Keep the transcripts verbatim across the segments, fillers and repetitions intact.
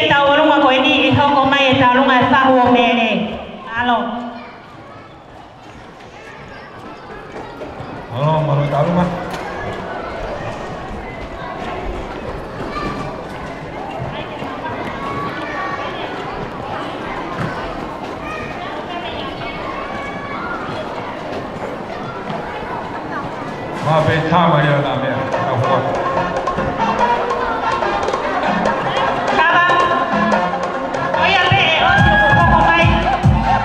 Tauʻolunga ko eni ʻe hoko mai e tauʻolunga ʻa e fahu ʻo Mele. Mālō. Mālō, mālō e tauʻolunga. Mā pē tama ia na mea, na hoa. Tama. Ko ia pē ʻe ʻosi ʻo hoko mai.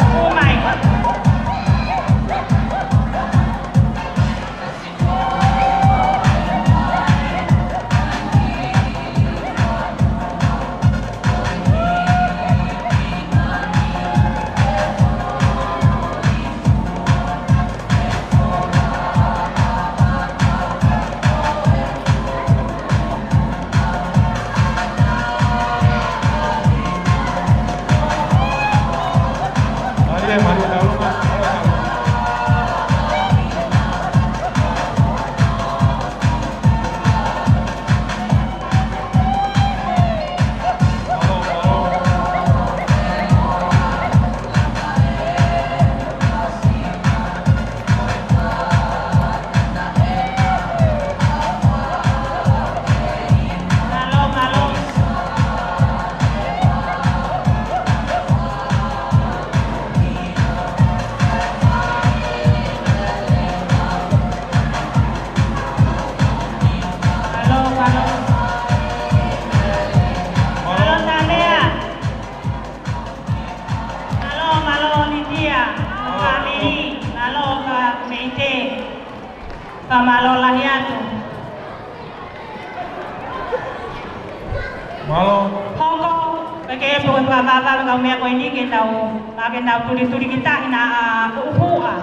Hū mai. Mālō, mālō. Mālō, Tāmea. Mālō, mālō, Litia. Mālō, Fāmili. Mālō, Fakameʻite. Fakamālō lahi atu. Mālō. Hoko, pea ke poko fakavavevave kau meʻa ko eni ke tau, ma ke nau tulituli ki tahi na a uhuʻa.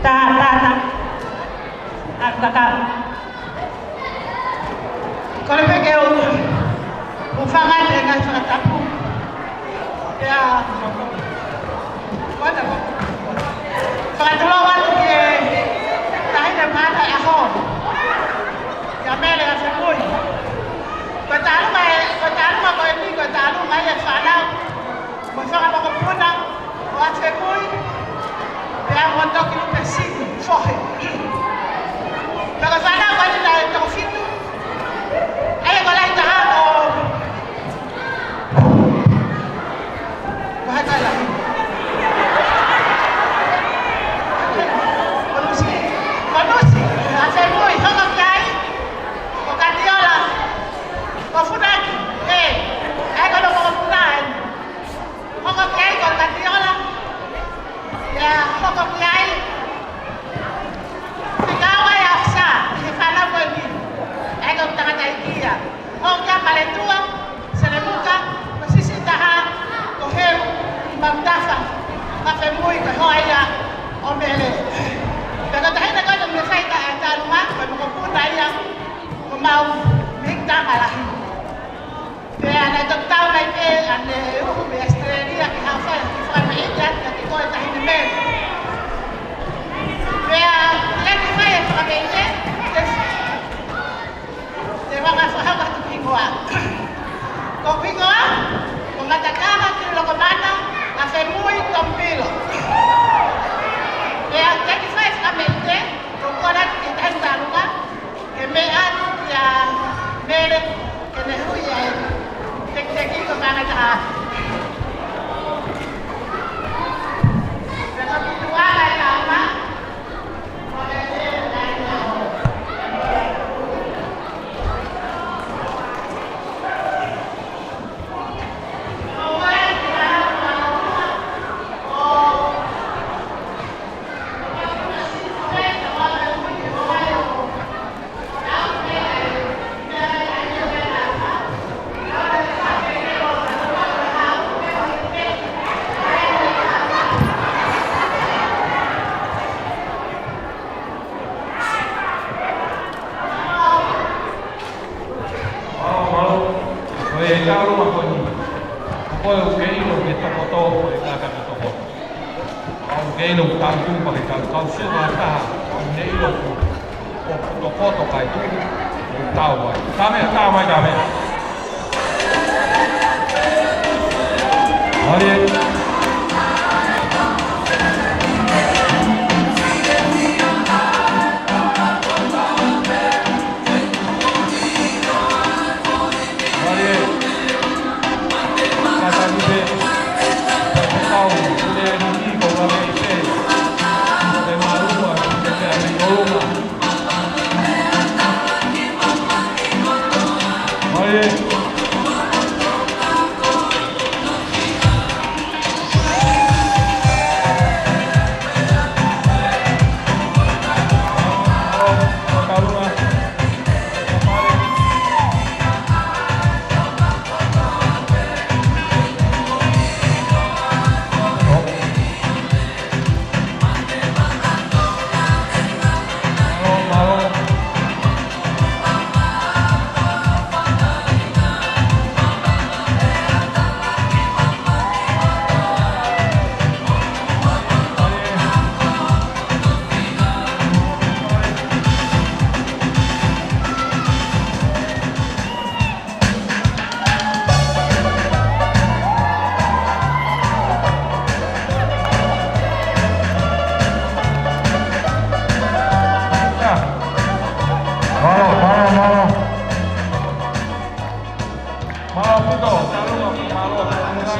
Ta, ta, ta. A, ka, ka. Kole pē ke u, u fanga te ngai fakatapu. Pea, kona ko. Fakatulou atu ki he taʻahine mata ʻaho. Kia Mele ʻa Femui. Ko e tālunga ē, ko e tālunga ko eni, ko e tālunga ia ʻa e fānau. Mo e fanga mokopuna ʻo ʻAfemui, pea mo Toki Lupesini Fohe. Pea ko e fānau ko eni naʻe toko fitu, ʻa ia ko e lahi taha ko, ko hai ko e lahi? Ko Nusi, ko Nusi, ʻAfemui, hoko ki ai, ko Katiola, ko Funaki, ē, ʻa ia ko hono mokopuna ē. Hoko ki ai ko Katiola. Pea hoko ki ai. Fika ua ia ʻa Sa, ʻi he fānau ko eni. ʻA ia ko e tangataʻeiki ia. Hoko kia Maletua, Selemuka, ko e siʻisiʻi taha, ko Heu, ʻi Mautafa, ʻa Femui, ko e hoa ia ʻo Mele. Pea ko e taʻahine ko eni naʻe fai ʻa e tālunga, ko e mokopuna ia, ko Mau, mei Tangalahi. Pea naʻe toki tau mai pē ʻa ʻene uhu mei ʻAositelēlia ke haʻu ʻo fai ha kiʻi fakameʻite atu kiate koe taʻahine Mele. Pea ʻi heʻene fai e fakameʻite, te, te u hanga ʻo fakahoko atu hoku hingoa. Ko hoku hingoa, ko Matakama Kiulokomana ʻAfemui Tomipilo. Pea ʻi heʻene fai e fakameʻite, ko e kole atu ki he taʻahine tālunga, ke meʻa atu kia Mele, ke ne hui ai. Tekiteki ko e paʻanga ʻe taha. Pea ko e tuʻunga ʻe taha. Mālō, mālō. Ko e tauʻolunga ko eni. Ko e ʻuhinga ke toko tolu, ko e kākā ke toko tolu. ʻA ia ʻoku ke ʻilo ʻoku tau tuʻu pē ke tau kau sio ha taha, ʻoku ne ʻilo ʻoku, ʻoku Tokoto kai tuku. Tau mai. Tame, tau mai, tame. Mali. Mali. Kata ni pe. Tau, ule ni ko ka me pe. Te marua, te te a ni oluma. Mālō, mālō, mālō. Mālō ʻaupito, kālunga, mālō, kālunga.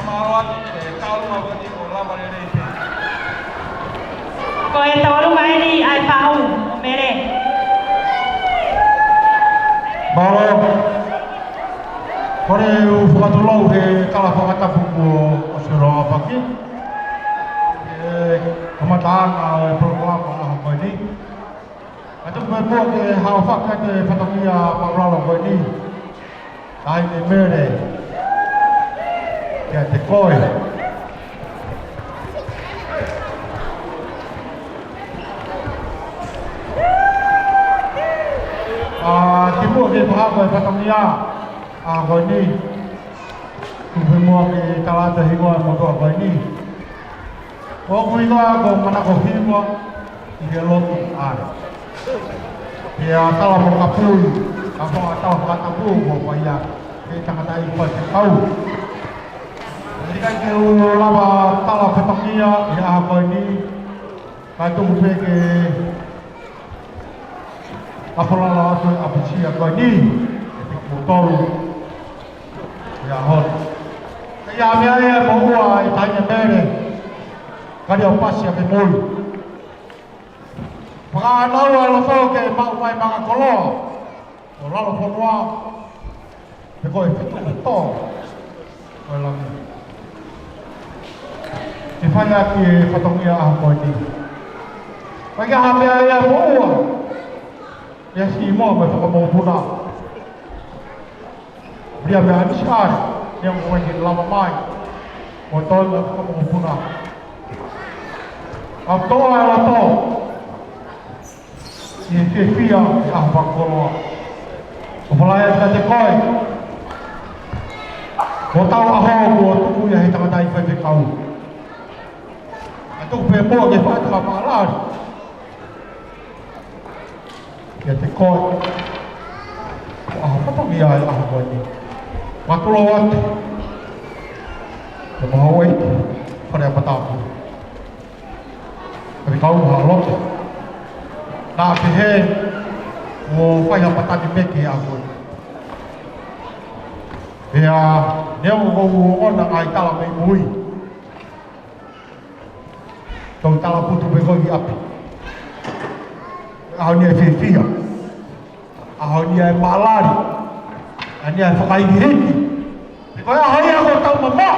Mālō atu, ē, kālunga, ko e lava lelei pē. Ko e tolunga eni ʻa e pau, ʻo Mele. Mālō. Kole ʻeku fakatulou he kala fakatapu kuo ʻosi ʻaofaki. ʻE, kamataʻanga ʻo e polokalama ʻaho ko eni. Ka tuku pē muʻa ke haʻu ʻo fakahā atu e fatongia māʻulalo ko eni. Taʻahine Mele, kiate koe. ʻA, kimuʻa ke fakahā atu e fatongia ʻaho ko eni. Tuku pē muʻa ke tala atu e hingoa ʻo e motuʻa ko eni. Ko hoku hingoa ko Manako Hiva ʻi he lotu ʻAle. Pea tala mo kapui, ka ko e tala fakatapu ko ia, ke tangata i pa te kau. ʻIkai ke u lava tala fatongia ʻi he ʻaho ko eni, ka tuku pē ke ʻapasia atu e ʻapasia ko eni, ʻe te kutolu. ʻI he ʻaho ni. Ka ʻi ai ha meʻa ia ʻe moʻua ai Taʻahine Mele, ka ʻi ai ha pasi ʻa e moʻui. Fakaʻānaua e loto ke maʻu mai manga koloa ʻo lalo fonua, pe ko e fitu ʻo e tō ʻo e langi. Ke fai ʻaki e fatongia ʻaho ko eni. Ka ʻi ai ha meʻa ia ʻe moʻua, ʻe siʻi moa mo e fakamokopuna. Viliami ʻAnisi ʻAle, neongo ʻene lava mai ʻo toe mo e fakamokopuna. ʻOku toʻa e loto ʻi he fiefia ʻi he ʻaho fakakoloa. ʻOfa lahi atu kiate koe. Ko hotau ʻaho kuo tuku ia ʻe he tangataʻeiki faifekau. Ka tuku pē muʻa ke fai atu ha mālali kiate koe. Ko e ʻaho fatongia ʻa e ʻaho ko eni. Mālō atu. Ko e maha ʻo e fale ʻa Matāpule. Ka te kau ha loto. Naʻa pehē ʻoku fai ha matanimeki ʻa e ʻaho ko eni. Pea neongo ʻoku ou ongona ngaahi tala mei mui. Tau tala putu pē ko ē ki ʻapi. ʻAho ni ʻa e fiefia. ʻAho ni ʻa e mālali. ʻAho ni ʻa e fakahikihiki. Pea ko e ʻaho ia ko ʻetau mamaʻo.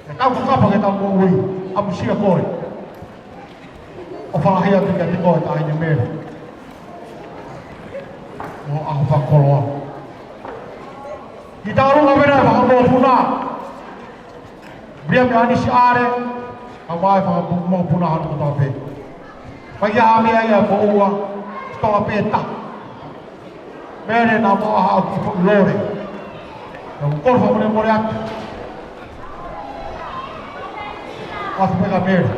Ke tau fakapa ke tau moʻui. ʻAmusia koe. ʻOfa lahi atu kiate koe Taʻahine Mele. Mo e ʻaho fakakoloa. Ki he tauʻolunga mena e fakamokopuna. Viliami ʻAnisi ʻAle, ka mai fakamokopuna hano kotoa pē. Ka ʻi ai ha meʻa ia ʻe moʻua, tola pē ta. Mele naʻa mo ʻaha ki foʻi lole. Naʻa ku kole fakamolemole atu. Atu pē ka Mele.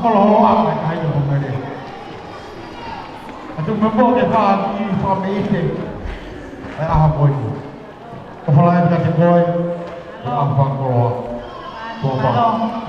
Holoholo ʻa e kahaʻu ko Mele. ʻA e tuʻu mo e moʻoni ke fai ʻa e fakameʻite ʻa e ʻaho ko eni. Ko e fala ʻe kiate koe, ko e ʻaho fakakoloa. Tuʻa ʻofa.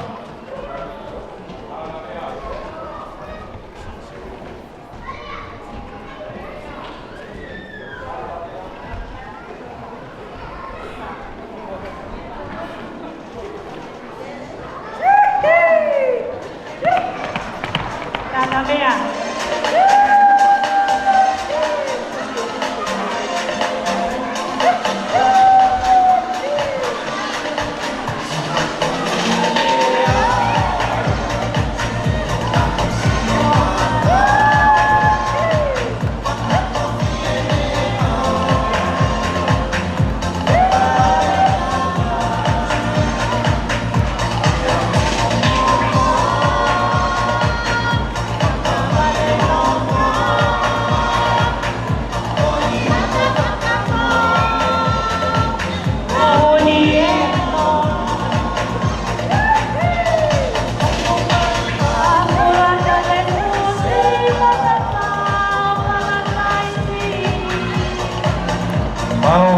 Mālō.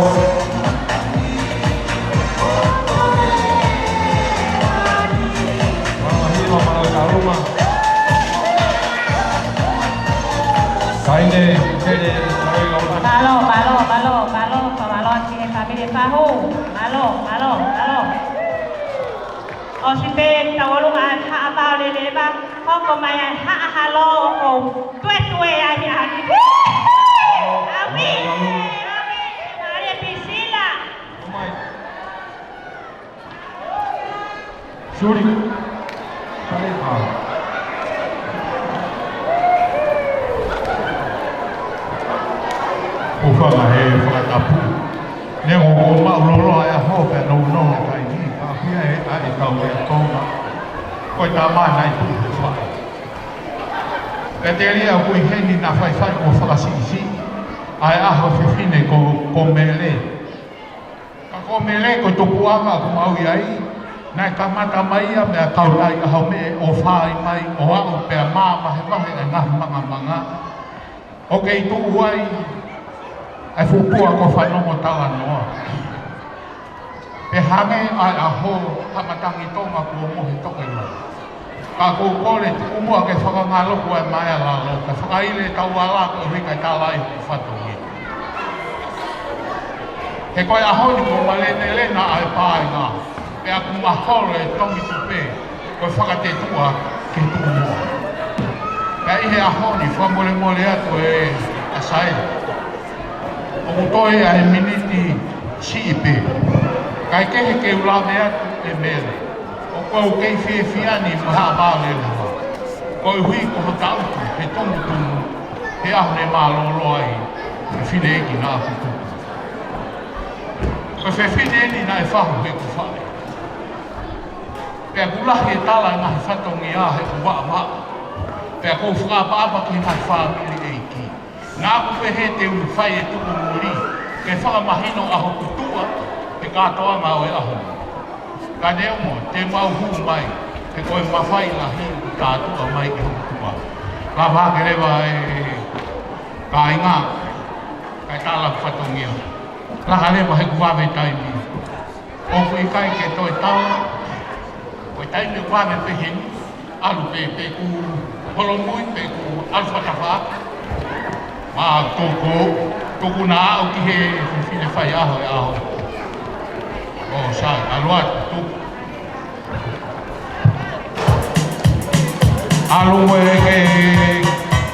Mālō Hilo, mālō Kaluma. Kaine, Kele, mālō. Mālō, mālō, mālō, mālō, mālō ki he fāmili Fahu. Mālō, mālō, mālō. ʻOsi pē tau ʻolunga ʻa e haʻa vao leleva, hoko mai ʻa e haʻa halo ʻoku tuetue ai ʻa e ʻaho ni. ʻAuē, ʻauē, ʻaʻale Pisila. Suli. Pale pau. ʻOfa ange he fakatapu. Neongo ʻoku māʻulalo ʻa e ʻaho pea nounou e taimi, ka ʻoku ʻi ai ʻa e kau lea Tonga. Ko e tama naʻe tuʻu he faʻē. Pea telia ʻoku ʻi heni naʻa faifai ʻo fakasiʻisiʻi ʻa e ʻaho fefine ko, ko Mele. Ka ko Mele ko e tupuʻanga ʻoku mau ʻi ai, naʻe kamata mai ia mei he kau tai ʻaho meʻe ʻo fai mai ʻo aʻu pea māvahevahe e ngaahi mangamanga. ʻO kei tuʻu ai ʻa e fuʻu tua ko Fanongo Talanoa. Pea hangē ʻa e ʻaho ha matangi Tonga kuo mohe toke loa. Ka ʻoku ou kole tuku muʻa ke fakangaloku ʻa e maea lalo, ke fakaile tau ala ko e hika tala ai hoku fatongia. He ko e ʻaho ni kuo malenelena ʻa e paenga, pea ʻoku maholo e tongi tupe, ko e fakatetuʻa ke tuʻu muʻa. Pea ʻi he ʻaho ni fakamolemole atu ʻe ʻAsaeli. ʻOku toe ʻa e miniti siʻi pē. Kae kehe ke u lave atu ʻe Mele. ʻOku ou kei fiefia ni mo e haʻa vao leleva. Koeʻuhi ko ho taʻutu he tumutumu he ʻaho ne mālōlō ai e fineʻeiki naʻa ku tuku. Ko e fefine eni naʻe fahu heʻeku faʻē. Pea ʻoku lahi e tala e ngaahi fatongia heʻeku vaʻavaʻa. Pea ʻoku ou fakaʻapaʻapa ki he ngaahi fāmili ʻeiki. Naʻa ku pehē te u fai e tuku muli, ke fakamahino ʻa hoku tuʻa, he kātoanga ʻo e ʻaho. Ka neongo, te mau hū mai, he ko e mafai lahi ʻoku tātuʻa mai ki hoku tuʻa. Ka vake leva e kāinga, kae tala fatongia. Laha leva heʻeku vave taimi. ʻOku ʻikai ke toe tala, ko e taimi ʻoku vave pē heni, ʻalu pē, pe ʻoku holomui, pe ʻoku ʻalu fakataha. Ma toko, toko na au ki he fefine faiʻaho e ʻaho. ʻO sai, ʻalu atu, tuku. ʻAlu mo e ke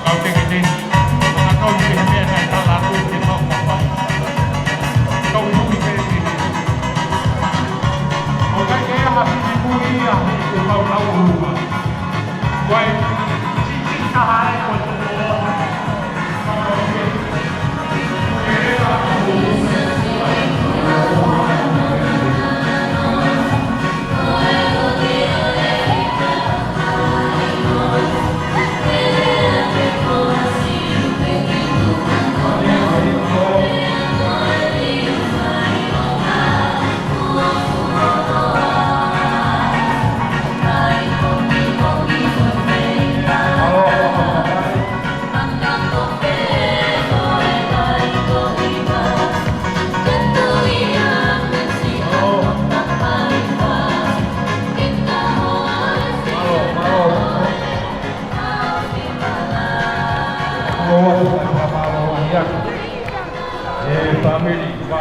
kau teketeni. Ka tau te he meʻa naʻe tala atu ke mau mafai. Tau mui ke ke. ʻOku ʻikai ke ʻi ai ha fili mui ia he ʻoku mau lau ʻolunga. Ko e tiki taha e ko e toko.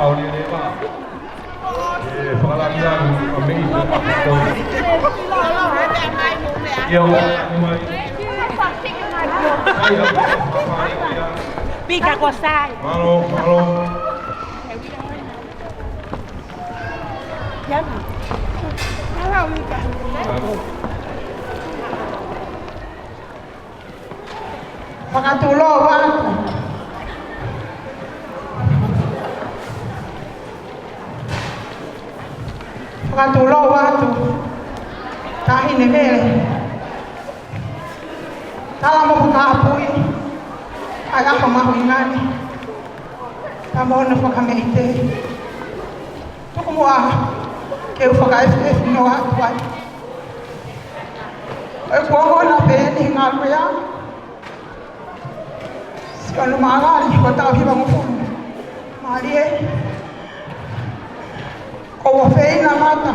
Au leleva. E, fakalangilangi, a mei ko a koi. Ia o mai. Ai, a, a, a, a. Pika ko sai. Mālō, mālō. Fakatulou atu. Fakatulou atu. Taʻahine Mele. Tala mo fakaapui. ʻA e ʻaho mahuʻinga ni. Ka mo hono fakameʻite. Tuku muʻa ke u fakaʻefiʻefi noa atu ai. ʻOku ou ongona pē eni he ngaluʻea. Siʻono mālali ko e taʻu hivangofulu. Mālie. Ko ua feina mata.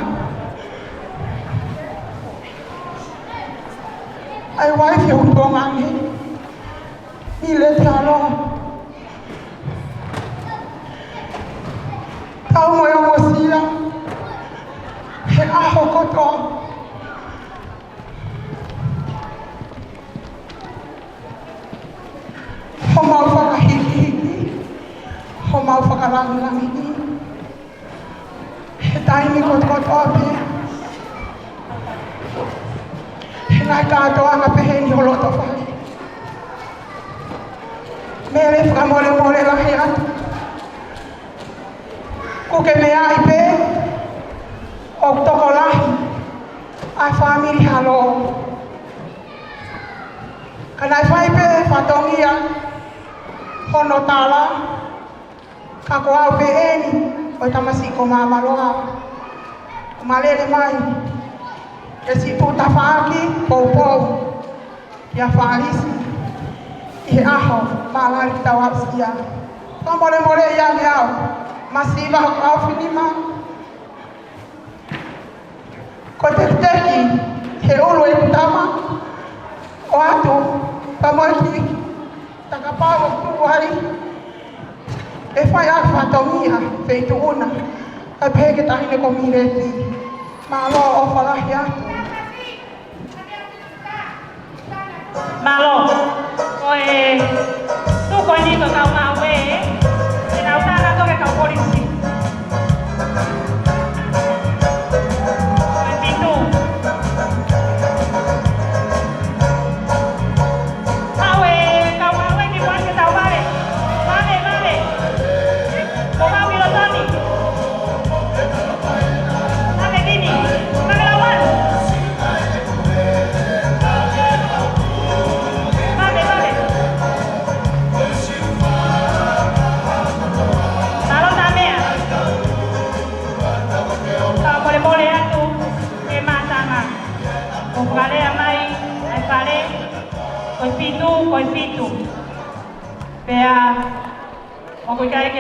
ʻA e uaifi ʻo Tuʻonga ni. Ni le te alo. Tau mo e ongosia he ʻaho kotoa. Homau fakahikihiki, homau fakalangilangi. He taimi kotokotoa pē. He ngaahi kātoanga pehē ni ho loto fale. Mele, fakamolemole lahi atu. Kuo ke meaʻi pē ʻoku tokolahi ʻa e fāmili Halo. Ka naʻe fai pē fatongia hono tala. Ka ko au pē eni ʻo e tamasiʻi ko Māmaloa. Ma lele mai ke sipu tafaʻaki poupou kia Falisi ʻi he ʻaho mālali tau aʻusia. Fakamolemole ia me au. Masiva hoku ʻaofinima. Ko e tekiteki he ʻulu ʻeku tama ʻo atu pea mo e kiʻi takapau ʻoku tuku ai. ʻE fai ʻa e fatongia feituʻuna. ʻAi pehē ki he taʻahine ko Mileti. Mālō ʻofa lahi atu. Mālō. Ko e tuʻu ko eni ko e kau ngāue, ʻe nau tala toke kau polisi. Ko e pitu. Kau e kau ngāue ki muʻa ke tau vale. Vale, vale. Ko kau ki loto ni. Vale kini. Vale lau atu. Vale, vale. Mālō Tamea. Fakamolemole atu, e mātanga. Ko e fakalea mai ʻa e fale, ko e pitu, ko e pitu. Pea, ʻoku ʻikai